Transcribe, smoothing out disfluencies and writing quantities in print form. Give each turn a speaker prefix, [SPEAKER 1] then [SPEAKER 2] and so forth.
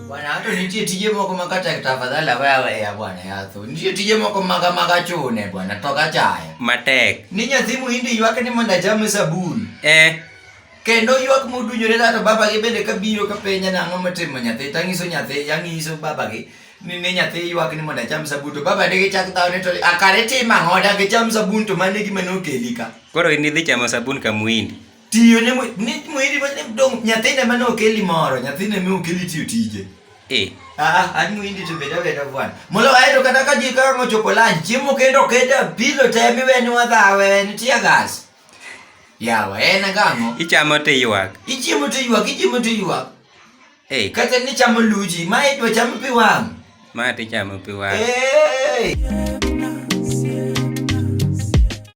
[SPEAKER 1] Bwana to nitie tije moko ma kata tafadhali aweya aweya bwana yatho. Nitie tije moko maga maga chune bwana to gachaya.
[SPEAKER 2] Matek.
[SPEAKER 1] Ni nyathi muhindi ywak ni mondo acham sabun.
[SPEAKER 2] Eh.
[SPEAKER 1] Kendo ywak modunjore to babagi bende kabiro kapenja nang'o motimo nyathi tang'iso nyathi ang'iso babagi ni ne nyathi ywak ni mondo acham sabun to baba ne gichak dhaw ni to akare tim ang'o dak icham sabun to mano e gima ne okeli ka.
[SPEAKER 2] Koro in idhi chamo sabun ka muhindi.
[SPEAKER 1] Tiyo ne ni muhindi ma dong nyathine mane okeli moro nyathine me okeli tiyo tije.
[SPEAKER 2] Eh.
[SPEAKER 1] Ah, an muhindi to beda beda bwana. Molo aeto kata ka ji ka ochopo lunch chiemo kendo oketa pilo te miwenwa dhawe ni tear gas. Yawa en ang'o?
[SPEAKER 2] Ichamo to iywak.
[SPEAKER 1] Ichiemo to ywak, ichiemo to ywak.
[SPEAKER 2] Hey.
[SPEAKER 1] Kata ni chamo luchi, ma idwa chamo pi wang'.
[SPEAKER 2] Ma tichamo pi wang'.
[SPEAKER 1] Hey.